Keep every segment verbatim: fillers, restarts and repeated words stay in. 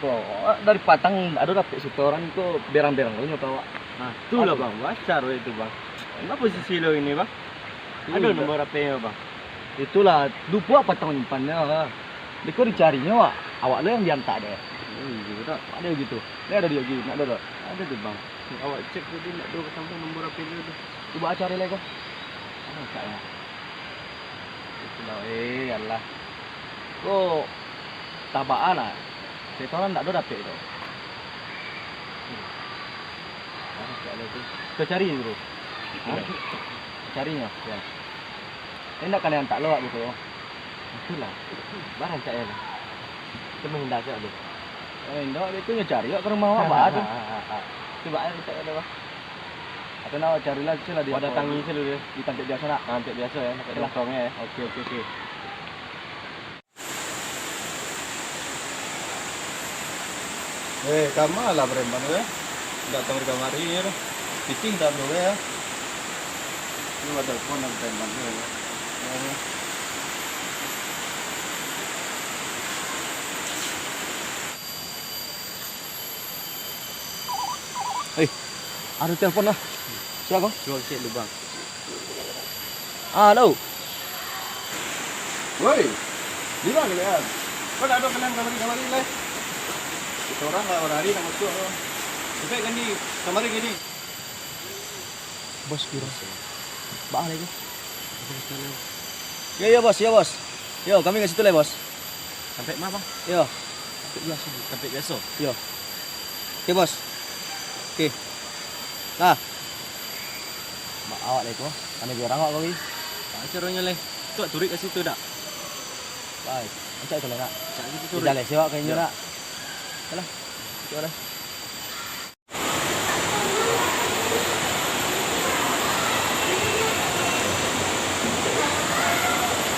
Oh, dari patang ado dapek setoran ko berang-berang lo nyo ka awak. Nah, itulah, Bang. Bacar weh itu, Bang. Baa posisi lo ini, Bang? Ado nomor H P-nyo, Bang? Itulah, lupo patang manyimpannyo. Beko dicarinyo, awak, awak lo yang diantak deh. Oh, iyo, dak? Ado gitu. Ado di Yogi, nak ado, dak? Ado tu, Bang. Awak cek tadi nak ado sampai nomor H P-nyo tu. Cubo cari lai ko. Ado cak yo. Itulah, eh, alah. Ko tabaan lah. Setoran ndak ado dapek tu. Ado cak yo tu. Kito cari dulu. Ha? Carinyo, yo. Indak ka diantak lo awak gitu. Itulah. Baa rancak yo tu. Itu menghindar siap tu. Eh, indak, itu nyo cari awak ka rumah awak, baa tu. Cubo aja cak yo tu, Bang. Atau nak cari lah, cari lah di Wadah apa? Tangi sajo dulu. Di tampek biaso nak? Tampek biaso yo, tampek nongkrong yo. Oke, oke, oke. Eh, kama lah preman tu, eh? Ndak tahu di kamari yo. Pitih dah dulu yo. Ini ada telepon dari preman tu yo. Eh, ado telepon lah. Sia ko? Cubo cek dulu, Bang. Ah, halo. Woi, di ma kalian? Ko ndak ado kalian kamari-kamari lai? Kito urang lah urang hari nak masuak ko. Sampai kan di kamari gini. Bos, biro. Baa lai ko? Yo, yo, Bos, yo, Bos. Yo, kami ka situ lai, Bos. Sampai ma, Bang? Yo. Sampai biaso. Sampai biaso? Yo. Oke, Bos. Oke. Nah. Mak awak lai ko. Kami juo urang awak ko, wi. Baa caronyo lai? Tuak turuik ka situ dak? Lai. Rancak itu lai nak. Rancak itu turuik. Jaleh siwak ka inyo nak. Alah. Itu lah.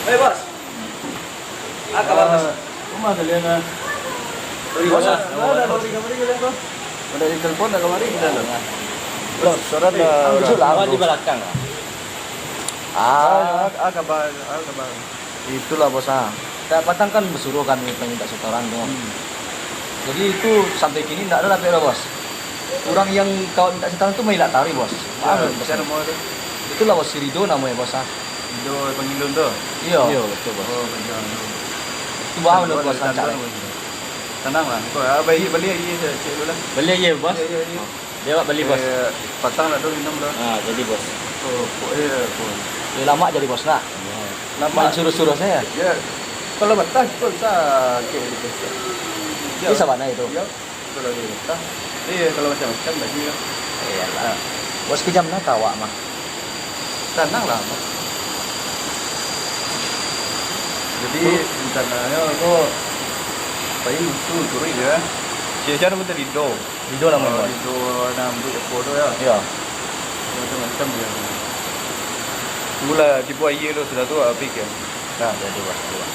Hei, Bos. Ah, kabar, Bos? Ah, rumah kalian, ah. Sorry, Bos. Bos, ah, ada, ada, ada, ada, ada, ada. Udah ditelepon dah kamari kita, Bos? Belum, suara dah, sudah. Awak di belakang, ah. Ah, ah, kabar, ah, kabar. Itulah, Bos, ah. Kayak patang kan basuruah kami paminta setoran tu. Hmm. Jadi itu sampai kini ndak ado dapek doh, Bos. Urang yang kawan minta setoran tu mailak taruih, Bos. Paham, Bos? Sia namo tu? Itulah, Bos, si Rido namonyo, Bos, ah. Rido Pangilun tu? Iyo. Iyo, betul, Bos. Oh, Pangilun. Itu paham, Bos, ah. Tanang lah. Ko, ah, baliak, baliak aia cek dulu lah. Baliak aia, Bos? Iyo, iyo, iyo. Bia awak bali, Bos. Eh, patang nak tu minum lah. Ah, jadi, Bos. Oh, ko, eh, ko. Yo, lamak jadi, Bos, nak. Lamak. Main suruh-suruah sajo. Yo. Kalau batang, kito bisa kek gitu. Yo, sabana itu. Yo, kalau di batang. Iyo, kalau macam-macam baju yo. Iyolah. Bos kejam nah ka awak mah. Tanang lah, Bos. Jadi, rencananyo ko, pai itu turuik yo. Cek-cek namo tadi, Do. Rido namonyo, Bos. Rido nan buek apo tu yo? Iyo. Macam-macam dia. Tunggulah, tibo aia lo sudah tu, abih kan. Nah, jadi, Bos. Jadi, Bos.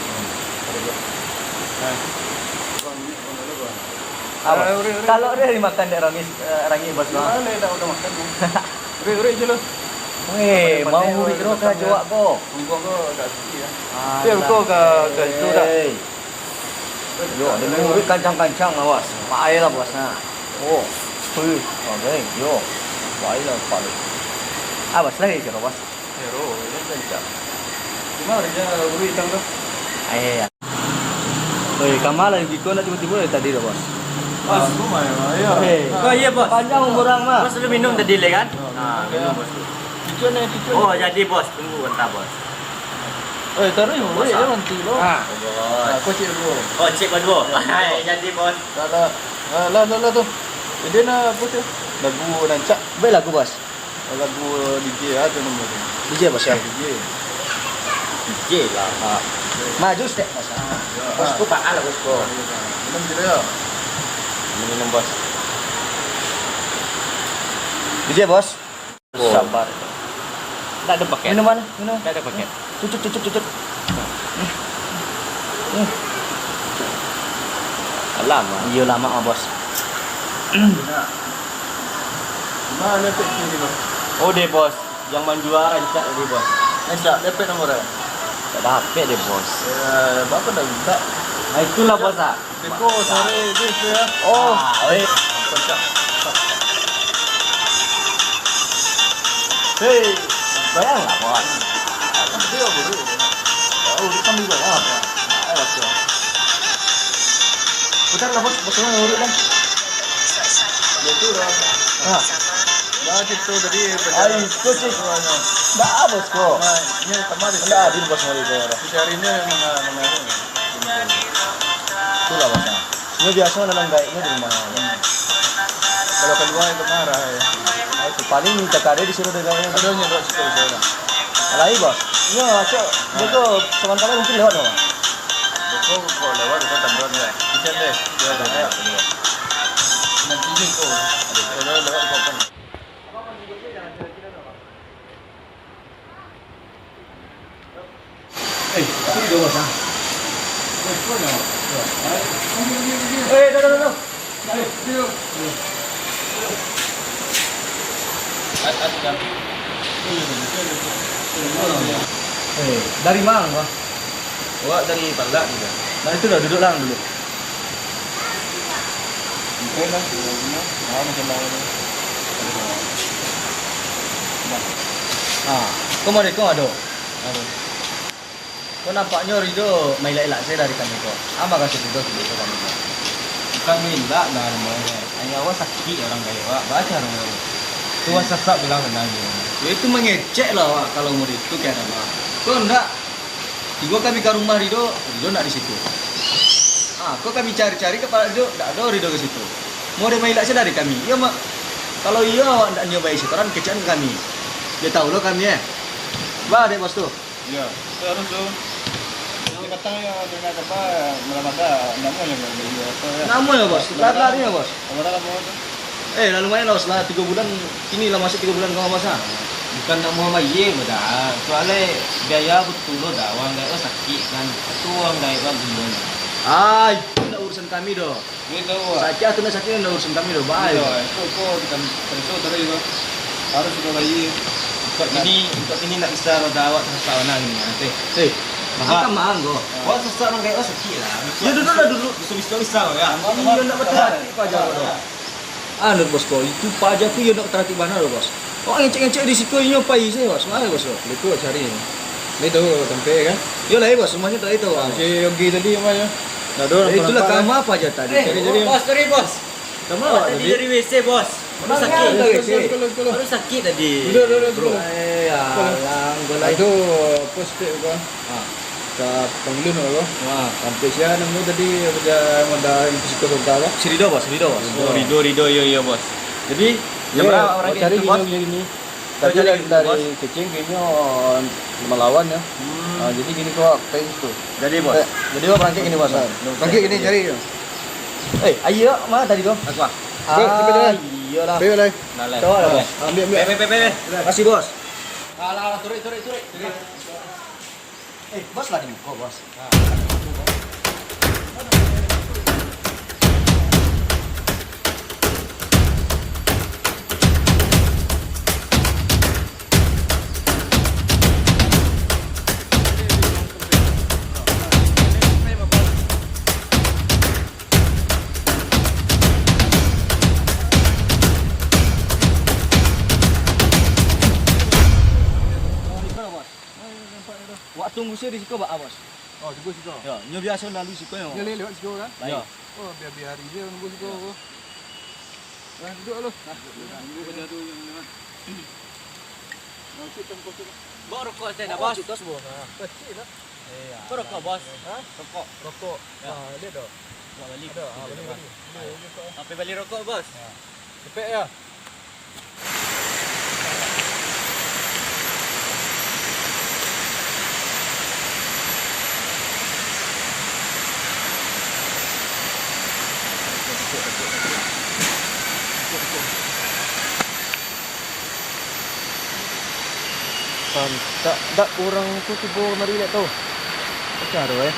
Hmm. Jadi, Bos. Nah. Ah, Bos. Ah, urek, urek. Kalau ado dimakan dek Rangis, eh, Rangis, Bos, di mano dak makan, Bos? Urek, urek je lo. Weh, mau urek lo karajo awak ko. Tunggu ko agak sikit yo. Alah. Tapi ko ka, ka itu dah. Yo, ado murid kancang-kancang lah, Bos. Baiklah, Bos, nah. Oh, wih, oke, yo. Baiklah, Pak. Ah, Bos, lagi siapa, Bos? Hero, ini kancang. Cuma dia guru hitam tu. Eh, ya. Woi, kama lah, Giko nak tibo-tibo dari tadi dah, Bos. Bos, rumah ya, Bos? Iyo. Eh. Oh, iyo, Bos. Panjang umur urang mah. Bos, lu minum tadi, le, kan? Oh, nah, minum, Bos. Cucuk ni, cucuk ni. Oh, jadi, Bos. Tunggu bentar, Bos. Eh, taruih, Bos, eh, ah. Jangan nanti lo. Ah. Bos. Ah, kau cek dulu. Oh, cek baduo. Ya, hai, bos. Jadi, Bos. Dah, dah. Ah, lah, lah, lah tu. Ide nak apa tu? Lagu rancak. Baik lagu, Bos. Lagu D J ah tu nombor tu. D J, Bos, ya? D J. D J lah. Ah. Maju step, Bos. Ah. Ya, bos ah. Bos, tu bakal lah, Bos, tu. Minum kita ya. Minum, Bos. D J, Bos. Sabar. Ndak ado paket. Minum mano? Minum. Ndak ado paket. Cucuk, cucuk, cucuk. Hmm. Hmm. Alamak. Iyo, lamak mah, Bos. Mano pek kini, Bos? Oh, deh, Bos. Yang manjua rancak tadi, Bos. Rancak, dapek nomor, eh? Tak dapek deh, Bos. Eh, berapa dah minta? Nah, itulah bos ah. Beko sore tu, ya. Oh. Ah, oi. Bayanglah, bos. Dia baru. Oh, dia sambil bayang apa? Ayo, bos. Putar lah, bos. Bos, urut lah. Dia tu dah. Ah. Dah, cik tu tadi. Ai, tu, cik. Dah, bos, ko. Nah, ini sama dia. Dah, adil, bos, mari ko. Cari ni memang, memang. Itulah, bos. Nyo biaso nanam gaeknyo di rumah. Kalau kalua itu marah, ya. Ah, itu paling cakar dia disuruh dia gaeknyo. Ada nyo dua situ, bisa lah. Alai, bos. Nyo, acok, beko samantaro mungkin lewat, bos. Beko kok lewat, kita tanduan, ya. Bisa deh. Ya, ya, ya. Nanti ni kok. Kalau lewat, kok kan. Eh, sini dulu, Bang. Eh, dah, dah, dah, dah. Eh, sini dulu. Eh, dari mana, Bang? Awak dari Palak juga. Nah, itu dah, duduk lah dulu. Oke lah, duduk dulu. Ah, macam mana ni? Ah, kau mau rekam ada? Aduh. Ko nampaknyo Rido mailak-ilak se dari kami ko. Ama kasih Rido sibuk ko kami ko. Bukan mailak lah namonyo. Hanya awak sakik orang gaek awak. Baca namonyo. Tu awak sasak bilang senang je. Yo itu mangecek lah awak kalau model itu kaya apa. Ko ndak. Tibo kami ka rumah Rido, Rido ndak di situ. Ah, ko kami cari-cari ka Palak Rido, ndak ado Rido ka situ. Mau dia mailak se dari kami. Iyo, Mak. Kalau iyo awak ndak nio bai setoran kecek ka kami. Dia tahu lo kami eh. Bah, dek bos tu. Iyo, itu harus tu. Di patang yo, dengan apa, malam ada, namo yo, bos. Namo yo, bos? Lari-lari yo, bos? Apa nama tu? Eh, lah lumayan lah, bos. Lah tigo bulan, kini lah masuk tigo bulan kau, bos, ah. Bukan namo bayie, bos, dah. Soalnya biaya betul lo, dah. Orang gaek lo sakik, kan. Itu orang gaek lo bulan. Ah, itu ndak urusan kami, doh. Sakik atau ndak sakik, ndak urusan kami doh, bae. Iyo, itu ko kita periksa tadi tu. Harus sudah bayi. Untuk ini, untuk ini ndak bisa roda awak terasa mana ini, nanti. Eh, angkat maang ko. Awak sesak orang gaek awak sakik lah. Yo, duduk lah dulu. Bisa-bisa bisa ya. Iyo, ndak betul hati paja ko doh. Anu, bos ko, itu paja tu iyo ndak betul hati bana doh, bos. Awak ngecek-ngecek di siko, inyo pai sajo, bos. Mano, bos ko? Beko cari. Ni tahu tampek kan? Yo lah, bos, rumahnyo tadi tu. Ah, si Yogi tadi rumahnyo. Ndak ado orang. Eh, itulah nampak, kan? Kama paja tadi. Eh, cari, cari. Bos, sorry, bos. Kama awak tadi? Dari W C, bos. Baru sakik. Dari W C. Baru sakik tadi. Duduk, duduk, duduk. Eh, alang, gua lagi. Aduh, apa step kau? Ah. Ka Panglun kau. Ah. Sampai sia nemu tadi, ada modal psikosoial kau? Si Rido, bos, Rido, bos. Oh, Rido, Rido, iyo, iyo, bos. Jadi, jam berapa orang cari itu, bos? Gini, gini. Tadi dari, dari kecil kayaknya melawan ya. Hmm. Ah, jadi gini kau, kayak gitu. Jadi, bos. Eh, jadi kau berangkat gini, bos. Berangkat gini, cari. Eh, ayo, mana tadi kau? Aku, ah. Ah, iyolah. Baik, baik. Nah, lah. Coba lah, bos. Ambil, ambil. Baik, baik, baik, baik. Terima kasih, bos. Alah, alah, turun, turun, turun. Eh, bos lah di muka, bos. Wak tunggu se di siko, baa, bos? Oh, tunggu siko. Yo, nyo biaso lalu siko yo. Nyo le-, lewat siko kan? Baik. Yo. Oh, biar-biar hari se nunggu siko ko. Nah, duduk lu. Nah, tunggu kerja tu yang lewat. Masuk tengkos tu. Bawa rokok saya dah, bos. Rokok tu, bos. Ha. Kecil lah. Eh, ya. Apa rokok, bos? Ha? Rokok. Rokok. Ya. Ah, lihat dah. Buat balik. Ada, ah, balik, balik. Beli, beli rokok. Sampai balik rokok, bos. Ya. Cepet ya. Pantak dak urang tu tibo kamari dak tau. Macam tu eh.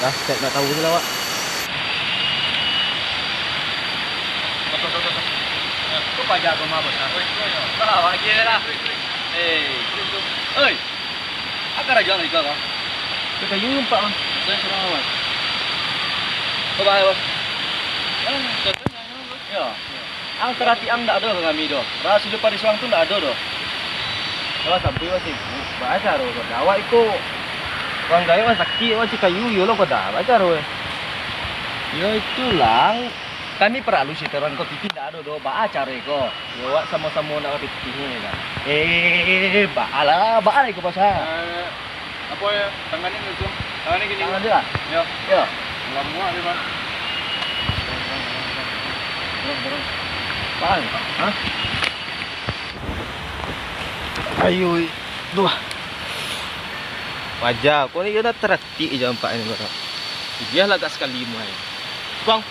Dah, cek nak tahu je lah, Wak. Betul, betul, betul. Tu paja aku mah, bos. Salah, Wak, je lah. Eh. Oi. Aka rajuang iko ko. Ka kayu, Pak, Bang. Saya sudah, Mas. Kau bahaya, Bos. Ya, contohnya, Bos. Ya. Ang tarati ang ndak ado ka kami doh. Ras sudah padi suang tu ndak ado doh. Kalau sampai wak sibuk, baa caro ko dah. Awak iko urang gaek, wak sakik, wak cari kayu, iyo lo ko dah. Baa caro, eh? Yo itulah, ang, kami paralu sitoran ko pitih ndak ado doh. Baa caro ko? Yo, wak samo-samo ndak ka pitih ni kan. Eh, baa lah, baa lah iko, Bos, ha? Eh, Apo yo? Tangani dulu tu. Tangani gini. Tangan dia lah? Yo. Yo. Lamo dia, Bang. Dorong, dorong. Paham, Pak? Hah? Ayo, duh. Wajar, kau ni kena teratik je nampak ni, Bang. Dia lah agak sekali, Mai. Bang.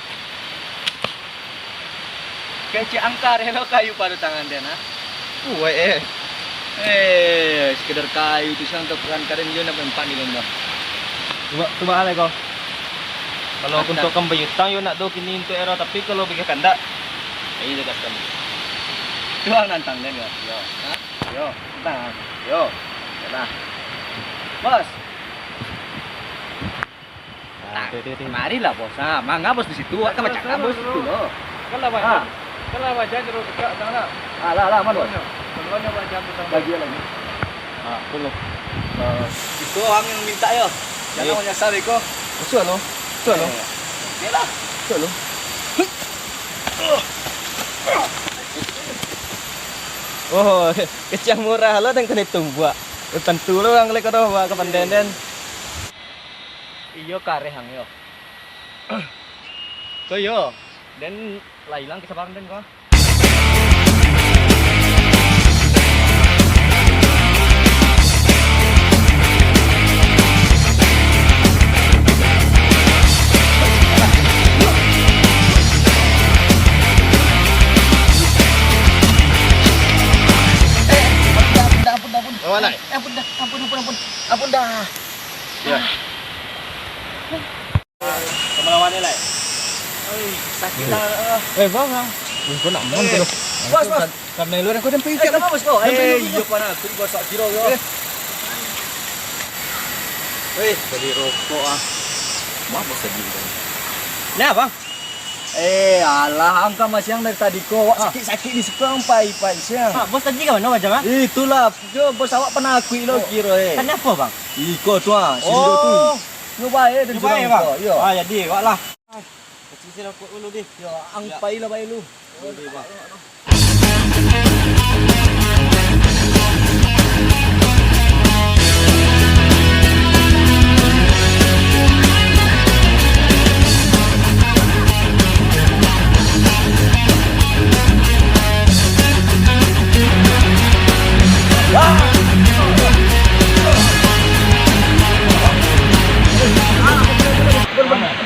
Kecek angkar lo kayu pado tangan den, ha? Kuaik, eh. Eh, sekedar kayu tu, siang tu kan kadang iyo nak empat ni lomba. Cubo, cubo alai ko. Kalau untuk kambali utang, yo nak do kini untuk ero, tapi kalau bagi kandak, ayo dah kasih kami. Tu ang nantang den, yo. Yo. Ha? Yo, nantang. Yo. Yo lah. Bos. Ah, tu, tu, tu. Marilah, Bos. Ah, manga, Bos, di situ. Kan macam Bos situ lo. Kan lah wajar. Ah. Kan lah wajar, terus dekat sana. Ah, lah, lah, mana? Keluarnya, keluarnya wajar tu sama. Bagi lagi. Ah, tu lo. Eh, itu orang yang minta yo. Jangan menyesal, Iko. Betul lo. Betul lo. Eh, okey lah. Betul lo. Oh, kecil murah lo dan kena tumbuak. Tantu lo orang leka doh buat kapanden den. Iyo, kareh ang yo. Ko iyo, den lah ilang kasabaran den ko. Eh, ampun dah, ampun dah, ampun dah, ampun dah. Ampun dah. Ampun, ampun, ampun. Ampun dah. Yo. Ka malawan ni lai. Oi, sakik tangan, ah. Eh, bang, bang. Bos, bos. Karena luar aku dan Eh, kenapa, Bos, ko? Eh, iyo, panas. Aku di bawah sak kilo, yo. Eh, bali rokok, ah. Wah, Bos tadi. Nah, Bang. Eh, alah, angka masiang dari tadi ko. Wak sakik-sakik di siko, ang pai-pai siang. Ah, Bos tadi ka mano, Bang Jamal? Itulah, yo, Bos awak panakuik lo kiro, eh. Kenapa, Bang? Iko tu, ah, sini tu. Oh. Nyo bae, dan Nyo bae, Bang? Iyo. Ah, jadi, wak lah. Kecil rokok dulu, deh. Yo, ang pai lah bae lu. Dulu, deh, Bang.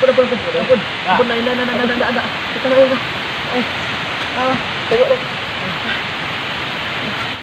Ampun, ampun, ampun, ampun, ampun. Ampun, ndak, ndak, ndak, ndak, ndak, ndak. Kita ndak, ndak. Eh, ah, tengok deh.